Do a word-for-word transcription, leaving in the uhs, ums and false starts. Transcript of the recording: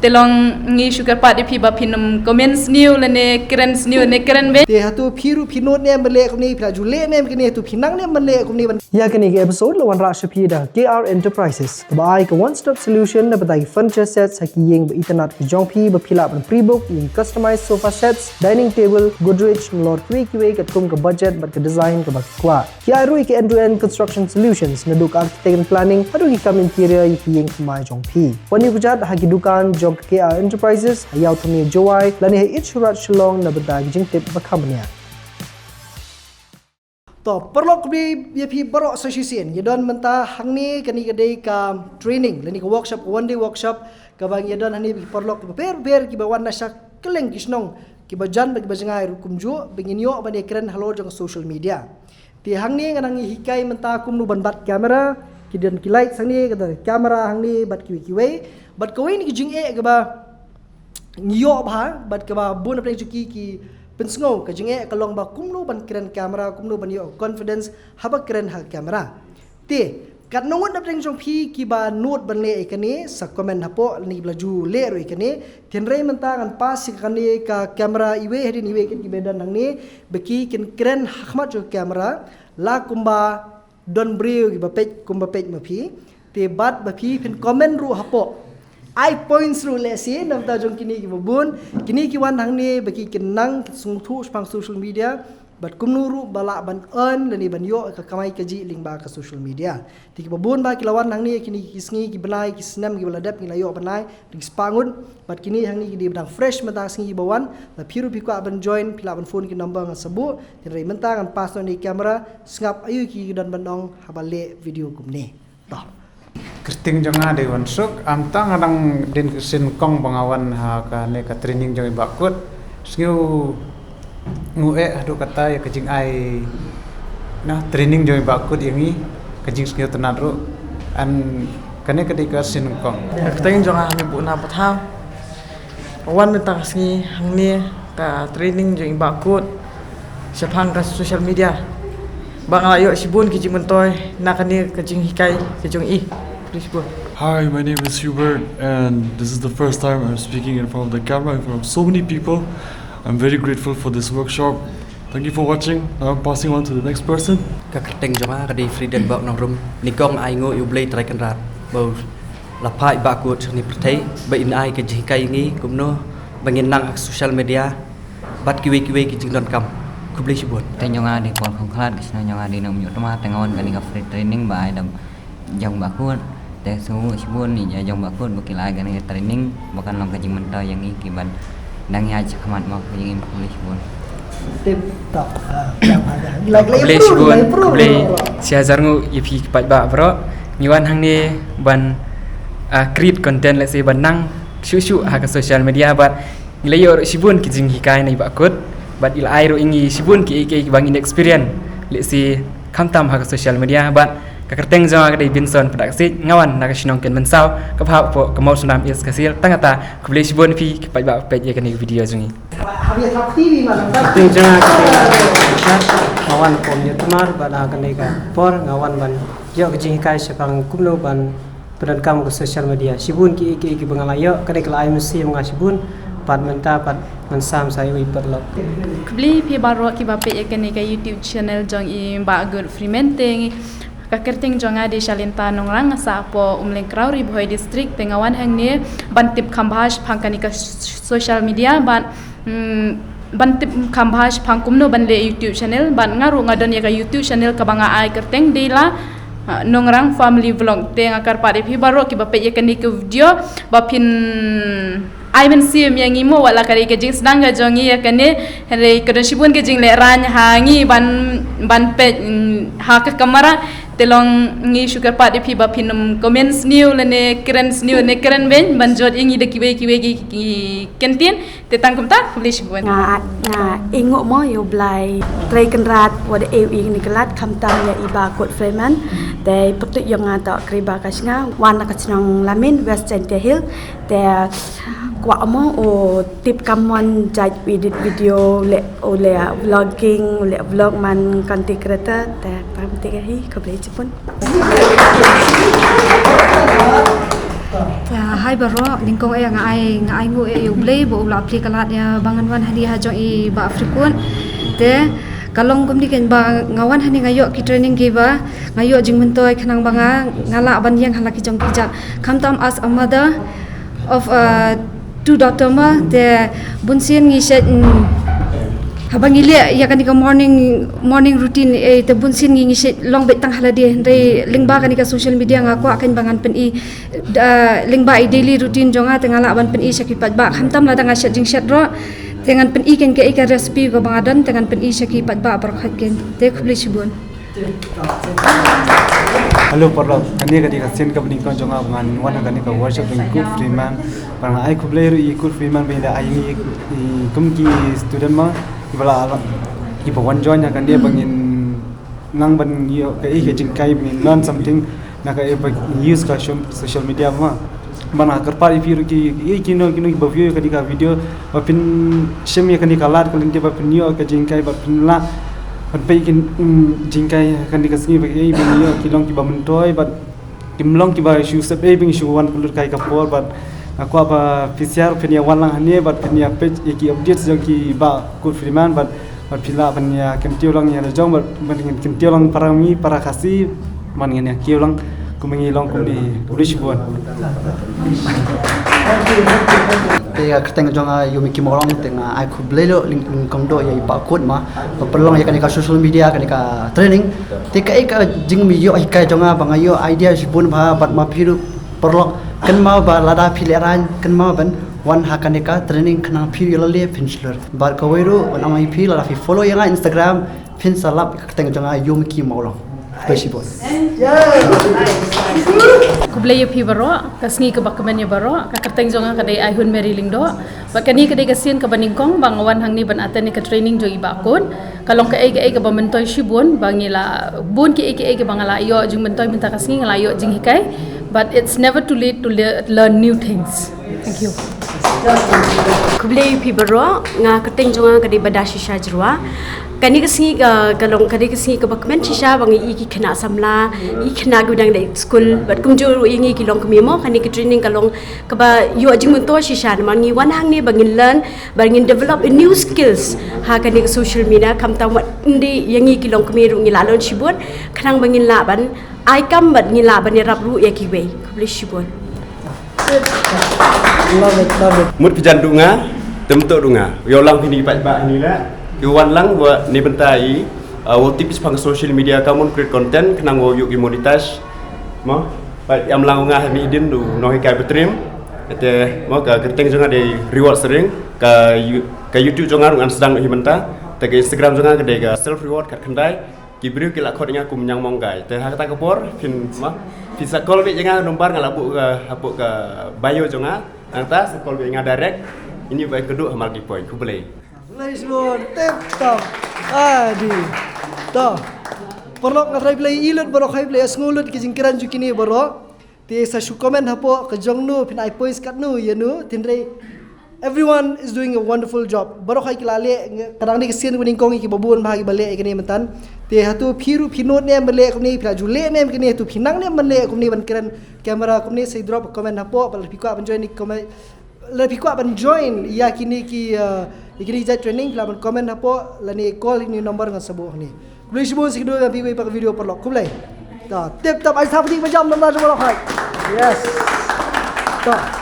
Te long ngi shu kyrpad ïa phi ba phin ym comment sniew lane kren sniew lane kren beiñ. Te hato phi ruh phi nud ne em ban leh kumne, phi la ju leh ne em kane, hato phi nang ne em ban leh kumne ban. Ïa kane ka episode la wanrah sha phi da K R Enterprises, kaba ai ka one stop solution na bynta ki furniture sets ha ki ïing ba itynnad ka jong phi, ba phi lah ban pre-book ïa ki customized sofa sets, dining table, Godrej, nalor kiwei kiwei katkum ka budget bad ka design kaba phi kwah. Ki ai ruh ïa ki end-to-end construction solutions, naduh ka architect and planning haduh ki kam interior ïa ki ïing thymmai jong phi. Wan ïakajia ha ki dukan jong ka K R Enterprises ha Ïawthyrne Jowai lane ha Eat Shoe Raj Shillong na bynta ki jingtip ba kham bniah. To, paralok, khublei ïa phi baroh sa shisien. Ngi don mynta hangne, kane ka dei ka training lane ka workshop, ka one day workshop, kaba ngi don hangne bad ki paralok kiba bun bun kiba wan na sha kylleng ki shnong, kiba jan bad kiba jngai ruh kumjuh, ba ngin ïoh ban ïakren halor jong social media. Te hangne nga nang hikai mynta kumno ban bat camera, ki don ki light hangne, ka don camera hangne bad kiwei kiwei. Bad kawei na ki jingeh kaba ngi ïoh bha bad kaba bun na pdeng jong ki ki pynsngew, ka jingeh ka long ba kumno ban kren camera, kumno ban ïoh confidence haba kren ha camera. Te katno ngut na pdeng jong phi kiba nud ban leh ïa kane, sa comment hapoh, lane kiba la ju leh ruh ïa kane. Hynrei mynta ngan pass ïa kane ka camera iwei hadien iwei kat kiba don hangne, ba ki kin kren ha khmat jong ka camera, la kumba don briew kiba peit kumba peit ma phi. Te bad ba phi phin comment ruh hapoh, ai points ruh lehse na bynta jong kine kiba bun, kine ki wan hangne ba ki kin nang sngewthuh shaphang social media, bad kumno ruh ba lah ban earn lane ban ïoh ka kamai kajih lyngba ka social media. Te kiba bun ba ki la wan hangne kine ki sngi, ki bnai, ki snem kiba la dep, ngi la ïoh ban ai tang spah ngut. Bad kine hangne ki dei ba dang fresh mynta ka sngi ba wan. Lada phi ruh phi kwah ban join, phi lah ban phone ki number ngan sa buh. Hynrei mynta ngan pass noh ïa kane ka camera, sngap aïu ki don ban ong haba leh video kumne. To. Kyrteng jong nga dei Wansuk, mynta nga dang dien ka sien kong ba nga wan ha kane ka training jong i Bah Kut. Sngewbha ngu eh haduh katta ïa ka jingai na training jong i Bah Kut ïa ngi, ka jingsngewtynnad ruh. Bad kane ka dei ka sien kong. Kyrteng jong nga Hamibuh Napatham. Wan mynta ka sngi hangne ka training jong i Bah Kut shaphang ka social media. Ba nga la ïoh shibun ki jingmyntoi na kane ka jinghikai ka jong i. Khublei shibun. Hi, my name is Hubert, and this is the first time I'm speaking in front of the camera, in front of so many people. I'm very grateful for this workshop. Thank you for watching. Now I'm passing on to the next person. Ka kyrteng jong nga ka dei Frieden Bok Nongrum. Nyngkong ai nguh ïa U Blei Trai Kynrad ba u la phah i Bah Kut sha kane ka pyrthei ba in ai ka jinghikai ïa ngi kumno ba ngin nang ha social media bad kiwei kiwei ki jingdonkam. Khublei shibun. Kyrteng jong nga dei Paul Khongkhlad, ka shnong jong nga dei Nongmyntoi, te nga wan kane ka free training ba ai da jong Bah Kut. Te sngewbha shibun ïa jong Bah Kut ba ki la ai kane ka training ba kan long ka jingmyntoi ïa ngi kiban dang ïaid shakhmat mo ka jingim. Khublei shibun. Tip top. Ah, khublei shibun, khublei shihajar nguh ïa phi ki paidbah baroh. Ngi wan hangne ban, ah, create content, lehse ban nang shuh shuh ha ka social media bad ngi la ïoh ruh shibun ki jinghikai na i Bah Kut bad i la ai ruh ïa ngi shibun kiei kiei kiba ngin experience lehse khamtam ha ka social media. Bad ka kyrteng jong nga ka dei Benson Pdaksih, nga wan na ka shnong Kynmynsaw kaba hap hapoh ka Mawsynram East Khasi Hills. Tang katta, khublei shibun ïa phi ki paidbah ba peit ïa kane ka video jong ngi. Kyrteng jong nga ka dei Richard, nga wan hapoh Mawsynram bad ha kane ka por nga wan ban ïoh ka jinghikai shaphang kumno ban pyndonkam ka social media. Shibun kiei kiei kiba nga la ïoh, ka dei ka la ai mynsiem ïa nga shibun. Pat mynta pat ngan sam sa iwei i paralok. Khublei phi baroh kiba peit ïa kane ka YouTube channel jong i Bah Kut Freeman. Te ka kyrteng jong nga dei Shalenta Nongrang, nga sah hapoh Umlengkraw, Ri Bhoi District. Te nga wan hangne ban tip kham bha shaphang kane ka s-, social media bad, mm, ban tip kham bha shaphang kumno ban leh YouTube channel. Bad nga ruh nga don ïa ka YouTube channel kaba nga ai kyrteng dei la, ah, Nongrang Family Vlog. Te nga kyrpad ïa phi baroh kiba peit ïa kane ka video ba phin ai mynsiem ïa ngi mo, wat la ka dei ka jingsdang ka jong ngi ïa kane, hynrei ka don shibun ka jinglehrain ha ngi ban, ban peit, mm, ha ka kamera. Te long ngi shu kyrpad ïa phi ba phin ym comment sniew lane kren sniew lane kren beiñ ban jot ïa ngi da kiwei kiwei ki, ki kyntien. Te tang kumta, khublei shibun. Nga, nga ainguh mo ïa U Blei Trai Kynrad wat da ai ïa ngi kane ka lad khamtam ïa i Bah Kut Freeman. Te pyrtuid jong nga toh Kriba Kashna, wan na ka shnong Lamin, West Jaintia Hills. Te kwah mo u tip kham mon jait edit video, leh, u leh vlogging, u leh vlog man content creator. Te tang kumta hi, khublei shibun. Ya, hai baroh, nyngkong eh nga ai, nga ai nguh eh ïa U Blei ba u la plie ka lad ïa ba ngan wan hangne ha jong i Bah Frequent. Te ka long kumne, kane ba nga wan hangne nga ïoh ki training kiba nga ïoh jingmyntoi khnang ba nga, nga lah ban ïeng ha la ki jong ki jait. Khamtam as a mother of, uh, two daughter ma, te bun sien ngi shet, mm, haba ngi leh ïa kane ka morning, morning routine, eh, te bun sien ngi, ngi shet long beit tang ha lade, hynrei lyngba kane ka social media nga kwah kein ba ngan pyni, da, lyngba i daily routine jong nga te nga lah ban pyni sha ki paidbah, khamtam lada nga shet jingshet ruh, te ngan pyni kein kaei ka recipe kaba nga don, te ngan pyni sha ki paidbah baroh kein. Te khublei shibun. Hello paralok, kane ka dei ka sien kaba nyngkong jong nga ba ngan wan ha kane ka workshop jong Kurt Freeman. Bad nga ai khublei ruh ïa Kurt Freeman ba i la ai ngi, i, kum ki student ma, kiba la, kiba wan join ha kane ba ngin nang ban ïoh kaei ka jinghikai, ba ngin learn something na kaei ba ngin use ka social, social media ma. Bad nga kyrpad ïa phi ruh ki, ki, kino kino kiba view ïa kane ka video, ba phin shim ïa kane ka lad ka lynti ba phin ïoh ka jinghikai, ba phin lah ban peit ki, mm, jinghikai ha kane ka sngi, ba ki, ba phin ïoh ki long kiba myntoi, bad kim long kiba shu sep ei ba ngi shu wan pynlut kai ka por, bad nga kwah ba phi share, phin ïa wan lang hangne bad phin ïa peit ïa ki updates jong ki Bah Kurt Freeman, bad, bad phi lah ban ïa kyntiew lang ïa la jong, bad, bad ngin kyntiew lang para ngi para Khasi, bad ngin ïa kiew lang kumba ngi long kumne. Khublei shibun. Te ka kyrteng jong nga Yumiki Mawlong, te nga ai khublei ruh lyngkhuh ïa i Bah Kurt ma ba pynlong ïa kane ka social media, kane ka training. Te kaei ka jingmyntoi hikai jong nga ba nga ïoh idea shibun bha, bad ma phi ruh paralok, kynmaw ba lada phi lehraiñ, kynmaw ban wan ha kane ka training khnang phi ïoh lade phin shlur. Bad kawei ruh, wan amai phi lada phi follow ïa nga Instagram, phin sa lap ka kyrteng jong nga Yumiki Mawlong. Khublei shibun. Khublei ïa phi baroh, ka sngi kaba kmen ïa baroh, ka kyrteng jong nga ka dei Aihun Mary Lyngdoh. Bad kane ka dei ka sien kaba nyngkong ba nga wan hangne ban attend ïa ka training jong i Bah Kurt. Ka long kaei kaei kaba myntoi shibun, ba ngi la, bun kiei kiei kiba nga la ïoh jingmyntoi mynta ka sngi, nga la ïoh jinghikai. But it's never too late to le-, learn new things. Thank you. Khublei phi baroh, nga kyrteng jong nga ka dei Bada Shisha Jyrwa. Kane ka sngi ka, ka long kane ka sngi kaba kmen shisha ba ngi i ki khynnah samla, i khynnah kiba dang dei skul, bad kumjuh ruh ïa ngi ki longkmie mo, kane ka training ka long kaba ïoh jingmyntoi shisha, namar ngi wan hangne ba ngin learn, ba ngin develop new skills ha kane ka social media, khamtam wat ym dei ïa ngi ki longkmie ruh, ngi la learn shibun khnang ba ngin lah ban ai kam bad ngin lah ban ïarap ruh ïa kiwei. Khublei shibun. Love it, love it. Mut phi jan duh nga, te ym toh duh nga. Ïoh lang phi ni pat ba ni la. Ki wan lang wa ni bynta i, uh, wa tip shaphang social media, ka mon create content khnang wa ïoh ki monetize. Mo, pat ïam lang nga ha ni din du, nonghikai ba triem. Te mo, ka kyrteng jong nga dei Reward Sering, ka You-, ka YouTube jong nga ruh ngan sdang hi mynta. Te ka Instagram jong nga ka dei ka Self Reward Khatkhyndai. Ki briew ki la khot ïa nga kum Ñiang Monggai. Te ha kata ka por phin, ma, phin sa call beit ïa nga, number nga la buh ka hapoh ka bio jong nga. Nangta sa call beit ïa nga direct. Ini ba kyrduh ha Multipoint. Khublei. Khublei shibun. Tip top. Adi. To. Paralok, nga trai phi la ïohi lut baroh, hai phi la ïohsngew lut ki jingkren jong kine baroh. Te sa shu comment hapoh ka jong no, phin ai points katno ïa no, hynrei everyone is doing a wonderful job. Baroh hi ki la leh, ka dang dei ka sien kaba nyngkong, kiba bun bha kiba leh ïa kane mynta. Te hato phi ruh phi nud ne em ban leh kumne, phi la ju leh ne em kane, hato phi nang ne em ban leh kumne, ban kren camera kumne, sa drop comment hapoh, bad lada phi kwah ban join ne comment, lada phi kwah ban join ïa kine ki, uh, ïa kine ki jait training, phi lah ban comment hapoh, lane call ïa kine number ngan sa buh hangne. Khublei shibun, sa kdew ïa phi wei pat ka video paralok. Khublei. To, tip top, ai sa phi ba jam namar jong baroh hi. Yes. To.